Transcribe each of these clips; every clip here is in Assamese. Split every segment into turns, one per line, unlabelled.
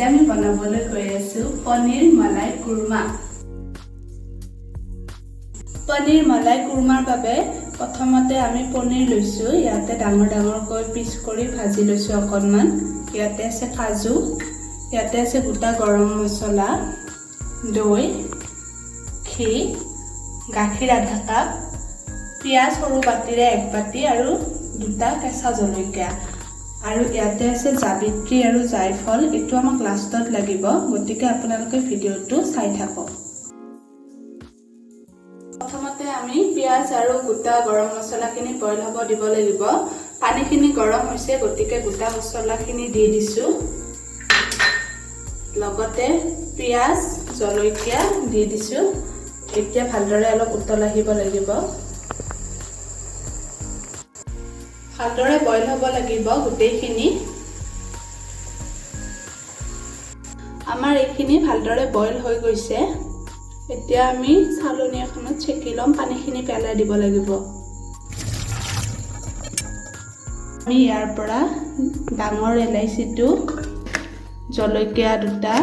আমি বনাবলৈ গৈ আছোঁ পনীৰ মলাই কুৰ্মা। পনীৰ মলাই কুৰ্মাৰ বাবে প্ৰথমতে আমি পনীৰ লৈছোঁ। ইয়াতে ডাঙৰ ডাঙৰকৈ পিচ কৰি ভাজি লৈছোঁ অকণমান। ইয়াতে আছে কাজু, ইয়াতে আছে গোটা গৰম মছলা, দৈ, ঘি, গাখীৰ আধা কাপ, পিঁয়াজ সৰু বাতিৰে এক বাতি আৰু দুটা কেঁচা জলকীয়া। আৰু ইয়াতে আছে জাবিত্ৰী আৰু জায়ফল। এইটো আমাক লাষ্টত লাগিব, গতিকে আপোনালোকে ভিডিঅ'টো চাই থাকক। প্ৰথমতে আমি পিঁয়াজ আৰু গোটা গৰম মছলাখিনি বইল হ'ব দিব লাগিব। পানীখিনি গৰম হৈছে, গতিকে গোটা মছলাখিনি দি দিছোঁ, লগতে পিঁয়াজ, জলকীয়া দি দিছোঁ। এতিয়া ভালদৰে অলপ উতল আহিব লাগিব। ভালদৰে বইল হ'ব লাগিব গোটেইখিনি। আমাৰ এইখিনি ভালদৰে বইল হৈ গৈছে। এতিয়া আমি চালনী এখনত চেকি ল'ম, পানীখিনি পেলাই দিব লাগিব। আমি ইয়াৰ পৰা ডাঙৰ এলাইচিটো, জলকীয়া দুটা,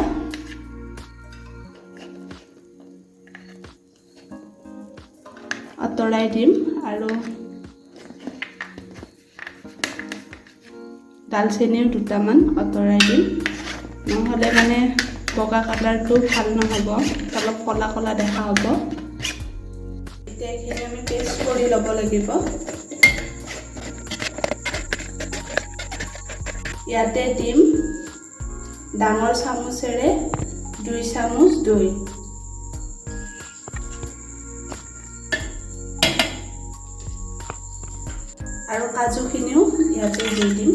আঁতৰাই দিম আৰু ডালচেনিও দুটামান আঁতৰাই দিম। নহ'লে মানে বগা কালাৰটো ভাল নহ'ব, অলপ ক'লা ক'লা দেখা হ'ব। এতিয়া এইখিনি আমি পেষ্ট কৰি ল'ব লাগিব। ইয়াতে দিম ডাঙৰ চামুচেৰে 2 চামুচ দৈ। আৰু কাজুখিনিও ইয়াতে দি দিম।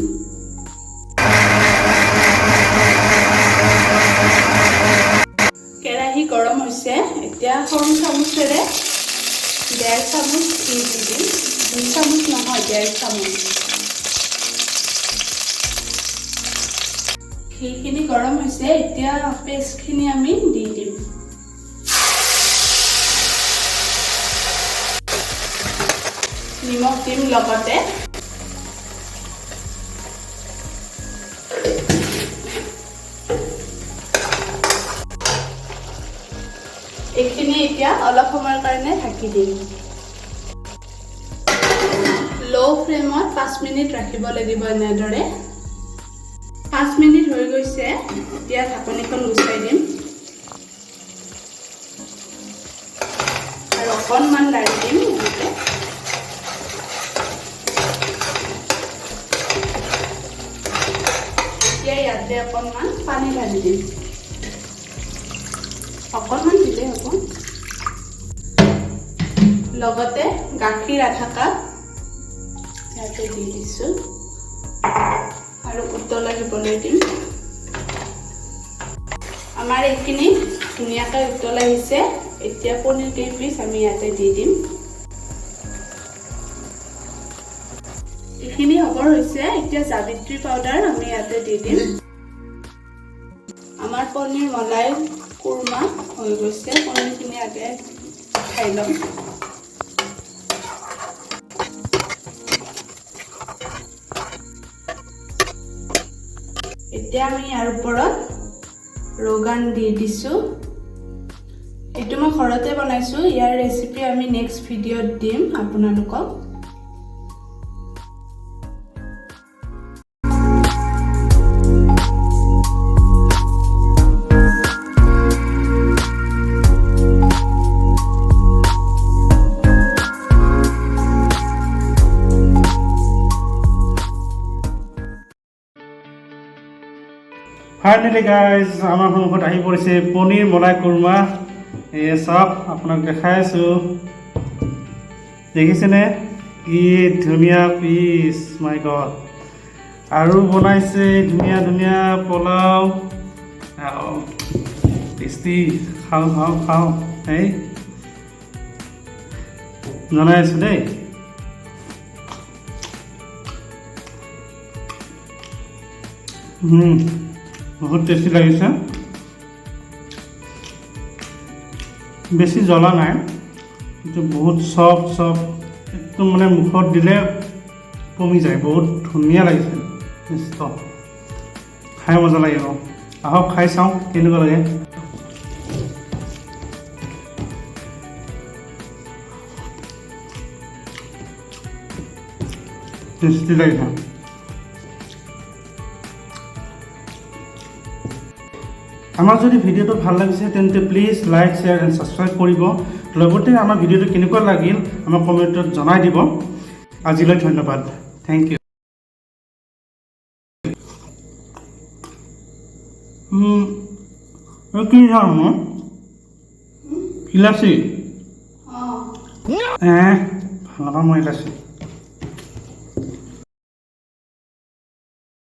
কেৰাহী গৰম হৈছে। এতিয়া সৰু চামুচেৰে 1.5 চামুচ ঘি দি দিম। 2 চামুচ নহয়, 1.5 চামুচ। ঘিখিনি গৰম হৈছে। এতিয়া পেষ্টখিনি আমি দি দিম। নিমখ দিম লগতে। এইখিনি এতিয়া অলপ সময়ৰ কাৰণে ঢাকি দিম। ল' ফ্লেমত 5 মিনিট ৰাখিব লাগিব এনেদৰে। 5 মিনিট হৈ গৈছে। এতিয়া ঢাকনিখন গুচাই দিম আৰু অকণমান লাৰি দিম এনেকৈ। এতিয়া ইয়াতে অকণমান পানী ঢালি দিম, অকণমান দিলেই হ'ব। লগতে গাখীৰ আধা কাপ ইয়াতে দি দিছোঁ আৰু উতল আহিবলৈ দিম। আমাৰ এইখিনি ধুনীয়াকৈ উতল আহিছে। এতিয়া পনীৰ কেইপিচ আমি ইয়াতে দি দিম। এইখিনি হ'বৰ হৈছে। এতিয়া জাবিত্ৰী পাউডাৰ আমি ইয়াতে দি দিম। আমাৰ পনীৰ মলাই কুৰ্মা হৈ গৈছে। পনীৰখিনি আগে খাই ল'ম। এতিয়া আমি ইয়াৰ ওপৰত ৰোগান দি দিছোঁ। এইটো মই ঘৰতে বনাইছোঁ। ইয়াৰ ৰেচিপি আমি নেক্সট ভিডিঅ'ত দিম আপোনালোকক।
ফাইনেলি গাইজ, আমাৰ সন্মুখত আহি পৰিছে পনীৰ মলাই কুৰ্মা। এই চাওক, আপোনাক দেখাই আছোঁ, দেখিছেনে কি ধুনীয়া পিচ, মাই গড! আৰু বনাইছে ধুনীয়া ধুনীয়া পোলাও, টেষ্টি। খাওঁ খাওঁ খাওঁ। এই জনাই আছোঁ দেই। বহুত টেষ্টি লাগিছে। বেছি জ্বলা নাই, কিন্তু বহুত চফ্ট চফ্ট, একদম মানে মুখত দিলে পমি যায়। বহুত ধুনীয়া লাগিছে, নিশ্চিত খাই মজা লাগিব। আহক, খাই চাওঁ কেনেকুৱা লাগে। টেষ্টি লাগিছে। আমাৰ যদি ভিডিঅ'টো ভাল লাগিছে, তেন্তে please like, share and subscribe কৰিব। লগতে আমাৰ ভিডিঅ'টো কেনেকুৱা লাগিল, আমাক কমেণ্টত জনাই দিব। আজিলৈ ধন্যবাদ, thank U. কি জানো, ইলাচি?
অঁ।
ভাল নাপাওঁ মই ইলাচি।